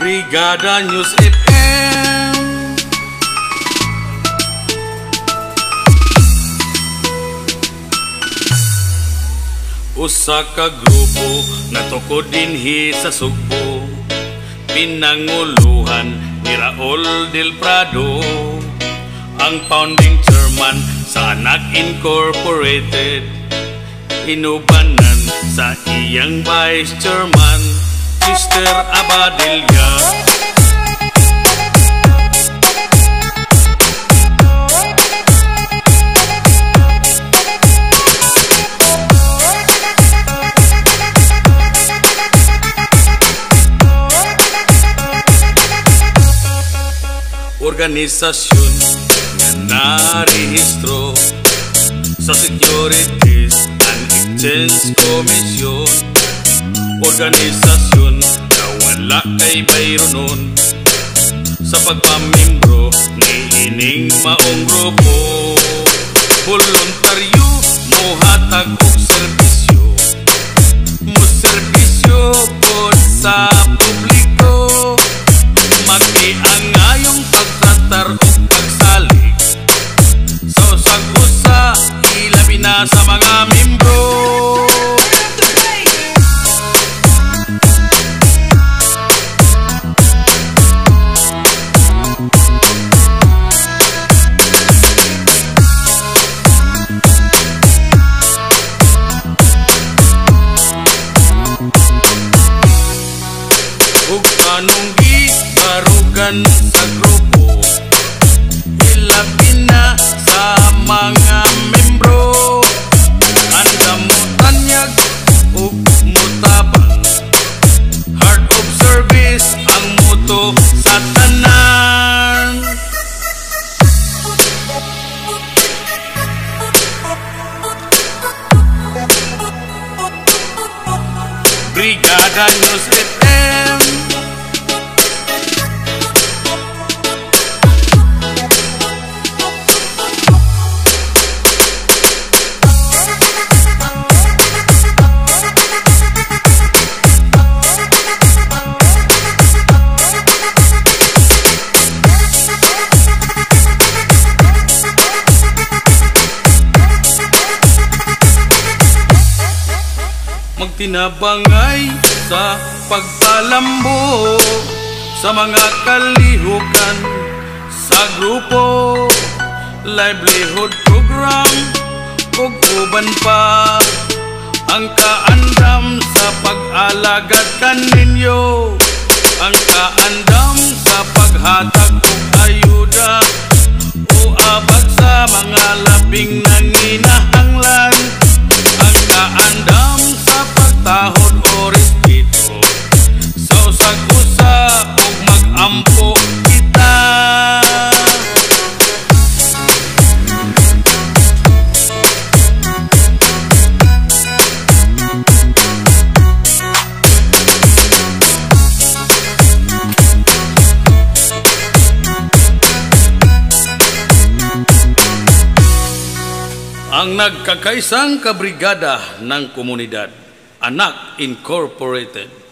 Brigada News FM. Usa ka grupo natukod dinhi sa Sugbo, pinanguluhan ni Raul del Prado, ang founding chairman sa Anak Incorporated, inubanan sa iyang vice chairman, Mr. Abadilla. Organisasyon nga narehistro sa Securities and Exchange Commission. Organisasyon na wala kay bayronon sa pagpamimbro ni ining maong grupo. Voluntaryo mohatag og serbisyo, moserbisyo pod sa publiko. Magkiangayong pagtratar og pagsalig sa usag-usa, ilabi na sa mga membro. Ug anong gibarugan sa grupo, ilabi na sa mga membro. Andam mo tanyag ug mutabang, heart of service ang motto sa tanan. Brigada News FM. Magtinabangay sa pagpalambo sa mga kalihukan sa grupo, livelihood program ug uban pa. Ang kaandam sa pag-alagad kaninyo, ang kaandam sa paghatag og ayuda o abag sa mga labing nanginahanglan, ang kaandam sa pagtahod o respeto sa usag-usa ug mag-ampo kita. Ang nagkakaisang kabrigada ng komunidad, Anak Incorporated.